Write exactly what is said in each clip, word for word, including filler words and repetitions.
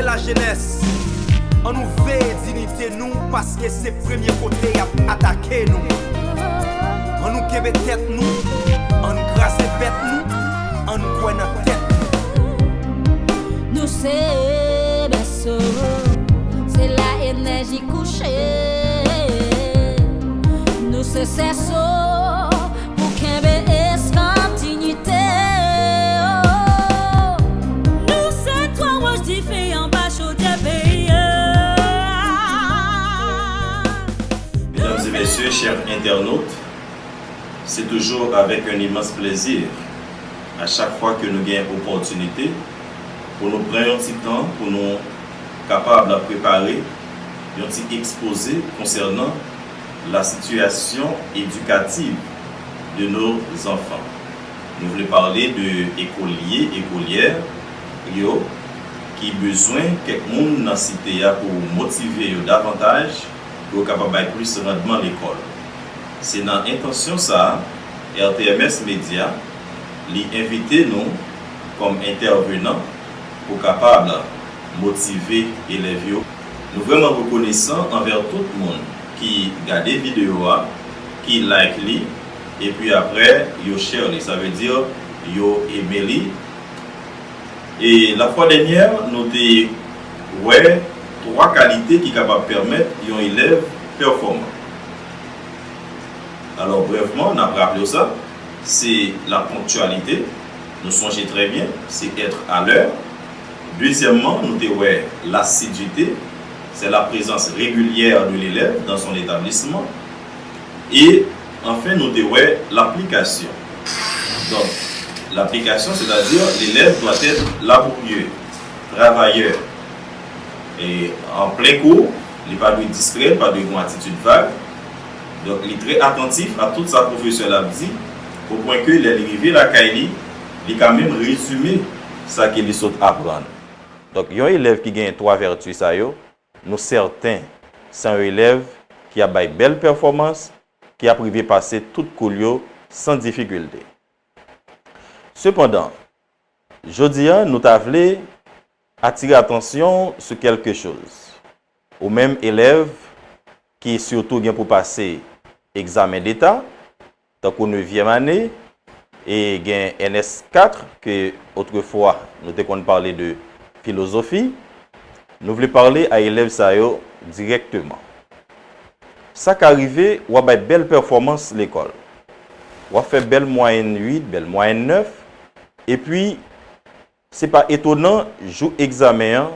Lajenès, ann nou veye diyite nou, paske se premye kote y ap atake nou. Ann nou kenbe tèt nou, ann kraze pèt nou, ann kwè nan tèt nou. Nou se bèso, se la enèji kouche. Nou se sèso pou kenbe eskanp diyite. Nou se twa wòch dife anba chodyè peyi a. Mesdames et messieurs, chers internautes, c'est toujours avec un immense plaisir, à chaque fois que nou gen opòtinite, pou nou pran yon ti tan pou nou kapab prepare yon ti ekspoze konsènan la situation éducative de nos enfants. Nou vle pale de ekolye, ekolyè yo ki bezwen kèk moun nan site a pou motive yo davantaj pou yo kapab bay plis randman lekòl. Se nan entansyon sa a, R T M S Media, li envite nou kòm entèvenan pou kapab motive elèv yo. Nou vrèman rekonesan anvè tout moun ki gade videyo a, ki like li, epi aprè yo share li, sa vle di yo eme li. E lafwa dènyè, nou te wè twa kalite ki kapab pèmèt yon elèv pèfòman. Alò, brèvman, n ap raple w sa, se la ponctualité, nou sonje trè byen, se être à l'heure. Dezyèmman, nou te wè l'assiduité, c'est la présence régulière de l'élève dans son établissement. E anfen, nou te wè laplikasyon. Donk, laplikasyon, sètadi, l'élève doit être laborieux, travailleur. E an plen kou, li pa dwe distrè, li pa dwe gen yon atitid vag. Donk, li trè atantif a tout sa pwofesè l ap di, o pwen ke lè li rive lakay li, li ka menm rezime sa ke li sot aprann. Donk, yon elèv ki genyen twa vèti sa yo, nou sèten se yon elèv ki ap bay bèl pèfòmans, ki ap rive pase tout kou l yo san difikilte. Sepandan, jodi a, nou ta vle atire atansyon w sou kèlke choz. Ou menm elèv ki sitou gen pou pase egzamen deta, tankou nevyèm ane, e gen N S kat, ke otrefwa nou te konn pale de filozofi, nou vle pale a elèv sa yo dirèkteman. Sa ka rive, w ap bay bèl pèfòmans lekòl. W ap fè bèl mwayèn uit, bèl mwayèn nèf, epi se pa etonan, jou egzamen an,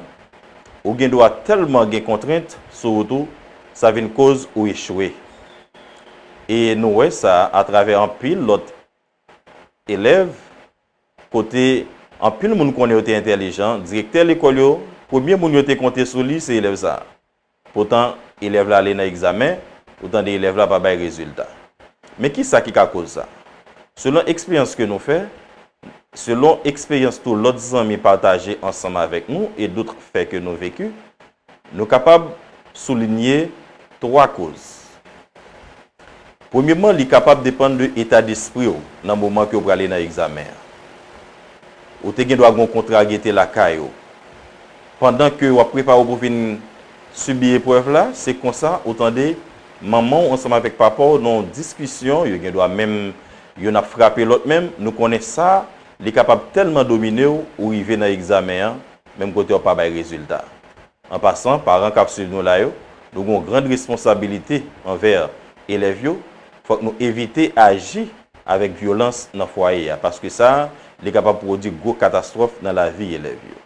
ou gen dwa tèlman gen kontrent sou wout ou, sa vin koz ou echwe. E nou wè sa atravè anpil lòt elèv, kote anpil moun konnen yo te entèlijan, direktè lekòl yo, premye moun yo te konte sou li, se elèv sa a. Poutan, elèv la ale nan egzamen, ou tande elèv la pa bay rezilta. Men kisa ki ka koz sa? Selon eksperyans ke nou fè, selon eksperyans tou lòt zanmi pataje ansanm avèk nou e dout fè ke nou veki, nou kapab soulinye twa koz. Premyèman, li kapab depann de eta despri w nan moman ke w prale nan egzamen an. Ou te gen dwa gen yon kontraryete lakay ou. Pandan ke w ap prepare w pou vin sibi eprèv la, se konsa ou tande manman w ansanm avèk papa w nan yon diskisyon, yo gen dwa menm youn ap frape lòt menm, nou konnen sa, li kapab tèlman domine w, ou rive nan egzamen an, menm kote w pa bay rezilta. An pasan, paran k ap swiv nou la yo, nou gen yon grand responsabilite anvè elèv yo. Fòk nou evite aji avèk vyolans nan fwaye a, paske sa, li kapab pwodui gwo katastwòf nan lavi elèv yo.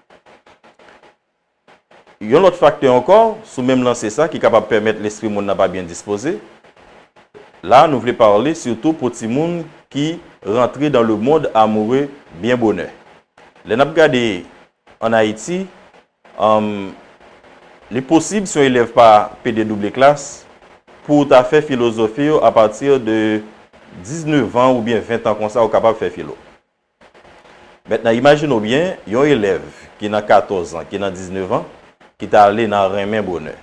Yon lòt faktè ankò, sou menm lanse sa, ki kapab pèmèt lespri moun nan pa byen dispoze, la, nou vle pale sitou pou timoun ki rantre dans le monde amoureux byen bonè. Lè n ap gade ann Ayiti, um, li posib si yon elèv pa pede double klas, pou w ta fè filozofi yo apati de diznèf an oubyen ven an konsa, ou kapab fè filo. Mentnan, imajine w byen, yon elèv ki nan katòz an, ki nan diznèf an, ki ta ale nan renmen bonè.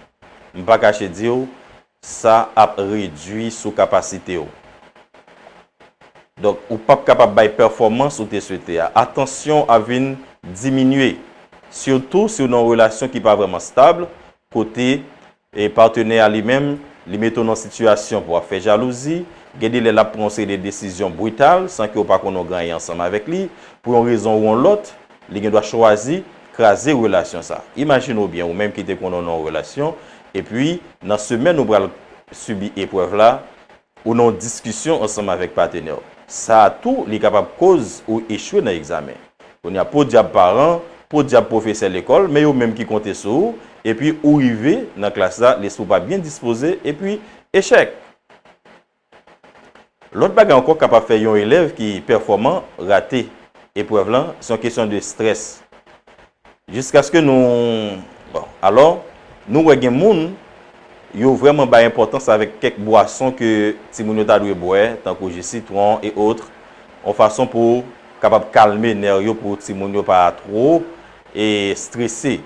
M pa kache di w, sa ap redui sou kapasite w. Donk, ou p ap kapab bay pèfòmans ou te swete a. Atansyon w ap vin diminye. Sitou si w nan yon relasyon ki pa vrèman stab, kote e patnè a li menm, li mete w nan sitiyasyon pou w ap fè jalouzi, gen de lè l ap pran yon seri de desizyon brital san ke w pa konn yon granyen ansanm avèk li, pou yon rezon ou yon lòt, li gen dwa chwazi kraze relasyon sa. Imajine w byen, ou menm ki te konn nan yon relasyon, epi nan semèn ou pral sibi eprèv la, ou nan yon diskisyon ansanm avèk patnè w. Sa a tou, li kapab koz ou echwe nan egzamen. Kounye a, podyab paran, podyab pwofesè lekòl, men yo menm ki konte sou ou, epi ou rive nan klas la, lespri w pa byen dispoze, epi echèk. Lòt bagay ankò k kapab fè yon elèv ki pèfòman rate eprèv lan, se yon kesyon de estrès. Jiskaske nou, bon, alò, nou wè gen moun, yo vrèman bay enpòtans avèk kèk bwason ke timoun yo ta dwe bwè, tankou ji sitwon e otre, yon fason pou kapab kalme nè yo, pou timoun yo pa twò e estrese.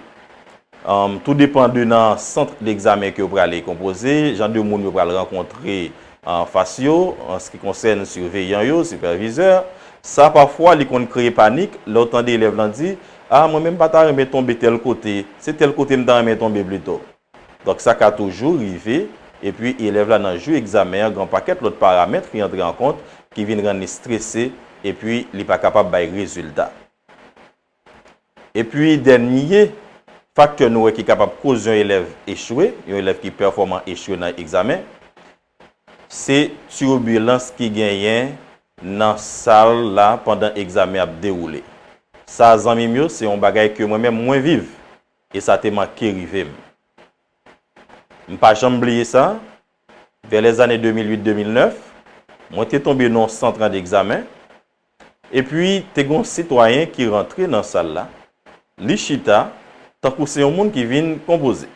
Tou depann de nan sant egzamen ke yo prale konpoze, jan de moun yo pral rankontre anfas yo, an se ki konsène siveyan yo, sipèvizè. Sa pafwa li konn kreye panik lè w tande elèv lan di, a, mwen menm m pa ta renmen tonbe tèl kote, se tèl kote m ta renmen tonbe plito. Donk sa ka toujou rive, epi elèv la nan jou egzamen an, gen yon pakèt lòt paramèt ki antre an kont, ki vin rann li estrese, epi li pa kapab bay rezilta. Epi dènye faktè nou wè ki kapab koz yon elèv echwe, yon elèv ki pèfòman echwe nan egzamen, se tibilans ki genyen nan sal la pandan egzamen ap dewoule. Sa, zanmi m yo, se yon bagay ke mwen menm mwen viv, e sa te manke rive m. M pa janm bliye sa, vè lèzane de mil uit de mil nèf, mwen te tonbe nan yon sant egzamen, epi te gen yon sitwayen ki rantre nan sal la, li chita tankou se yon moun ki vin konpoze.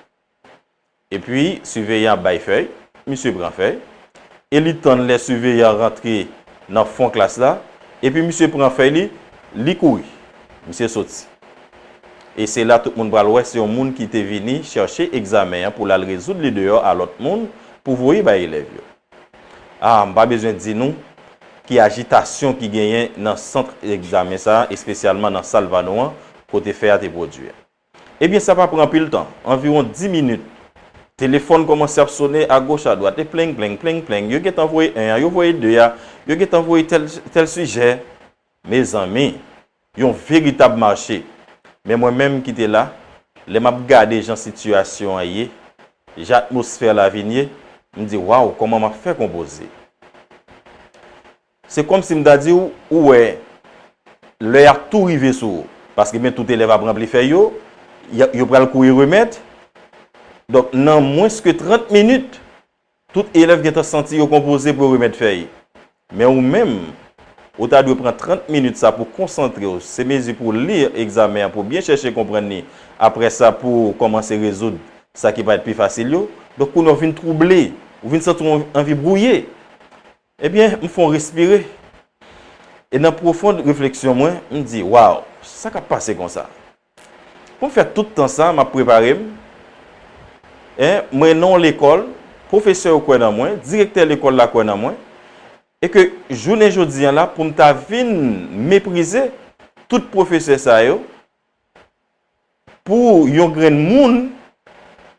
Epi siveyan ap bay fèy, misye pran fèy, e li tann lè siveyan rantre nan fon klas la, epi misye pran fèy li, li kouri, misye soti. E se la tout moun pral wè se yon moun ki te vini chèche egzamen an pou l al rezoud li deyò a lòt moun pou voye bay elèv yo. A, m pa bezwen di nou ki ajitasyon ki genyen nan sant egzamen sa a, espesyalman nan sal pa nou an, kote fè a te pwodui a. Ebyen, sa pa pran anpil tan, anviwon dis minit. Telefòn kòmanse ap sone agoch adwat, e pleng, pleng, pleng, pleng. Yo gentan voye en an, yo voye de a, yo gentan voye tèl, tèl sijè. Mezanmi, yon veritab mache. Men mwen menm ki te la, lè m ap gade jan sitiyasyon an ye, jan atmosfè la vin ye, m di, waw, kòman m ap fè konpoze? Se kòmsi m ta di w, ou wè, lè y ap tou rive sou ou, paske men tout elèv ap ranpli fèy yo, y a- yo pral kouri remèt. Donk, nan mwens ke trant minit, tout elèv gentan santi yo konpoze pou yo remèt fèy. Men ou menm, ou ta dwe pran trant minit sa pou konsantre w, se mezi pou w li egzamen an, pou w byen chèche konprann li, apre sa pou w kòmanse rezoud sa ki parèt pi fasil yo. Donk, kounye a w vin twouble, ou vin santi w anvi bwouye. Ebyen, m fè yon respire. E nan pwofon refleksyon mwen, m di, waw, sa k ap pase konsa? Pou m fè tout tan sa, m ap prepare m. En, mwen nan yon lekòl, pwofesè yo kwè nan mwen, direktè lekòl la kwè nan mwen. E ke jounen jodi a la, pou m ta vin meprize tout pwofesè sa yo, pou yon grenn moun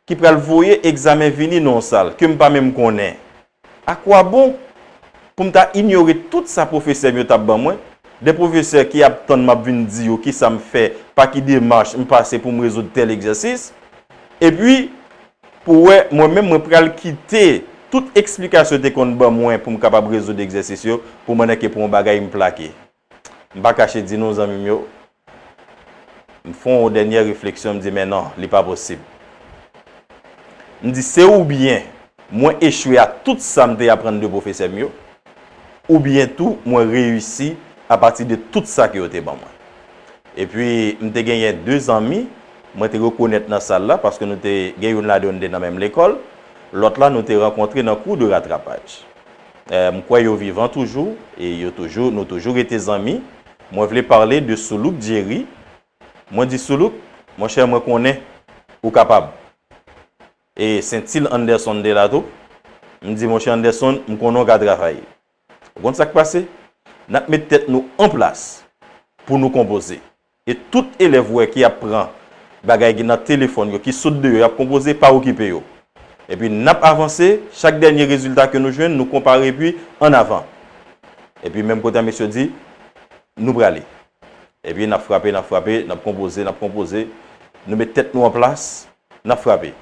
ki pral voye egzamen vini nan yon sal ke m pa menm konnen. Akwabon pou m ta inyore tout sa pwofesè m yo t ap ban mwen, de pwofesè ki ap tann m ap vin di yo kisa m fè, pa ki demach m pase pou m rezoud tèl egzèsis, epi pou wè mwen menm mwen pral kite tout eksplikasyon yo te konn ban mwen pou m kapab rezoud egzèsis yo, pou m wè ke pou yon bagay m plake. M pa kache di nou, zanmi m yo, m fè yon dènyè refleksyon, m di, men non, li pa posib. M di, se oubyen mwen echwe a tout sa m te aprann de pwofesè m yo, oubyen tou mwen reyisi apati de tout sa ke yo te ban mwen. Epi, m te genyen de zanmi, mwen te rekonèt nan sal la, paske nou te gen youn ladan yo, nou te nan menm lekòl, lòt la, nou te rankontre nan kou de ratrapaj. Eh, m kwè yo vivan toujou, e yo toujou, nou toujou rete zanmi. Mwen vle pale de Soulouk Jerry. Mwen di Soulouk, monchè, mwen konnen ou kapab. E senti l Anderson te la tou. M di, monchè Anderson, m konnen w ka travay. Ou konn sa k pase? N ap met tèt nou an plas pou nou konpoze. E tout elèv ou wè ki ap pran bagay ki nan telefòn yo, ki sot deyò, y ap konpoze, pa okipe yo. Epi n ap avanse, chak dènye rezilta ke nou jwenn, nou konpare epi an avan. Epi menm kote a, mesye di, nou prale. Epi n ap frape, n ap frape, n ap konpoze, n ap konpoze. Nou met tèt nou an plas, n ap frape.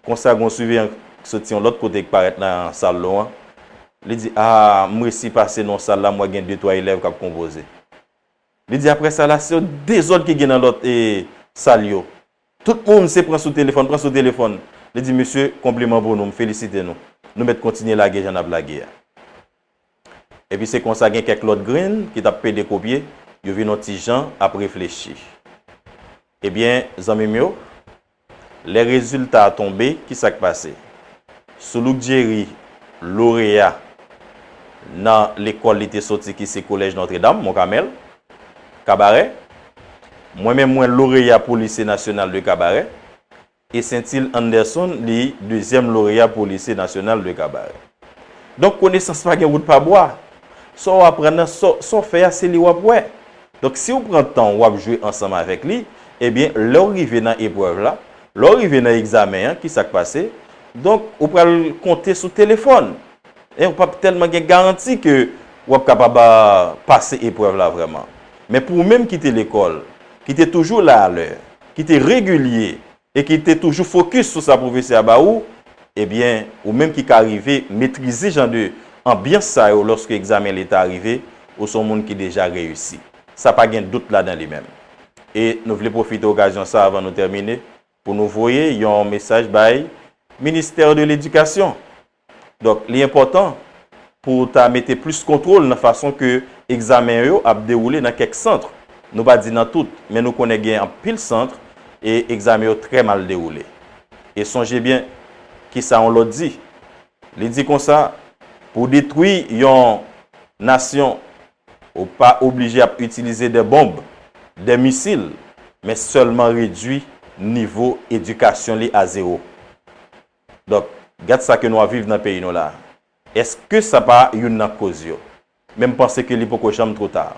Konsa, gen yon siveyan ki soti yon lòt kote ki parèt nan sal lo an. Li di, a, m resi pase nan sal la, m wè gen de twa elèv k ap konpoze. Li di, apre sa la, se yon dezòd ki gen nan lòt e, sal yo. Tout moun se pran sou telefòn, pran sou telefòn. Li di, mesye, konpliman pou nou, m felisite nou. Nou mèt kontinye lage jan n ap lage a. Epi se konsa gen kèk lòt grenn ki t ap pede kopye, yo vin yon ti jan ap reflechi. Ebyen, zanmi m yo, lè rezilta a tonbe, ki sa k pase? Soulouk Jerry, loreya nan lekòl li te soti ki se Kolèj Nòtredam, Mont Kamèl, Kabarè. Mwen menm, mwen loreya pou Lise Nasyonal de Kabarè. E Sentil Anderson, li dezyèm loreya pou Lise Nasyonal de Kabarè. Donk, konesans pa gen wout pa bwa. Sa w aprann nan, sa sa w fè a, se li w ap wè. Donk, si w pran tan w ap jwe ansanm avèk li, ebyen, lè w rive nan eprèv la, lè w rive nan egzamen an, ki sa k pase? Donk, ou pral konte sou telefòn. E ou p ap tèlman gen garanti ke w ap kapab, a, pase eprèv la vrèman. Men pou ou menm ki te lekòl, ki te toujou la alè, ki te regilye, e ki te toujou fokis sou sa pwofesè a ba ou, ebyen, ou menm ki ka rive metrize jan de anbyans sa yo lòske egzamen leta a rive, ou se yon moun ki deja reyisi. Sa pa gen dout ladan li menm. E nou vle pwofite okazyon sa avan nou tèmine pou nou voye yon mesaj bay Ministè de Ledikasyon. Donk, li enpòtan pou w ta mete plis kontwòl nan fason ke egzamen yo ap dewoule nan kèk sant. Nou pa di nan tout, men nou konnen gen anpil sant e egzamen yo trè mal dewoule. E sonje byen kisa yon lòt di. Li di konsa, pou detwi yon nasyon, ou pa oblije ap itilize de bonb, de misil, men sèlman redwi nivo edikasyon li a zewo. Donk, gad sa ke nou ap viv nan peyi nou la. Èske sa pa youn nan koz yo? Men m panse ke li poko janm twò ta.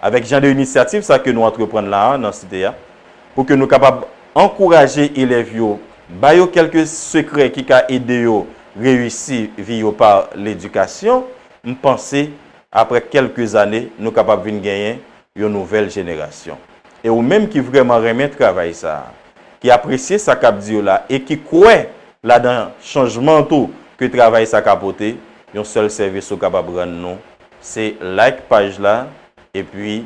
Avèk jan de inisyativ sa ke nou antreprann la a, nan site a, pou ke nou kapab ankouraje elèv yo, ba yo kèlke sekrè ki ka ede yo reyisi vi yo pa ledikasyon, m panse, apre kèlke zane, nou kapab vin genyen yon nouvèl jenerasyon. E ou menm ki vrèman renmen travay sa a, ki apresye sa k ap di yo la e ki kwè ladan chanjman tou ke travay sa ka pote, yon sèl sèvis ou kapab rann nou, se like paj la epi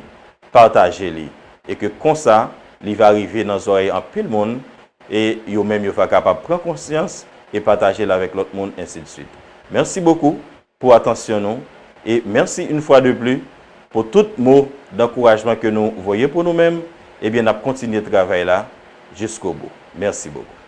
pataje li. E ke konsa, li va rive nan zòrèy anpil moun e yo menm yo va kapab pran konsyans e pataje l avèk lòt moun, ensidswit. Mèsi bokou pou atansyon nou e mèsi yon fwa de pli pou tout mo dankourajman ke nou voye pou nou menm. Ebyen, n ap kontinye travay la jiskobou. Mèsi bokou.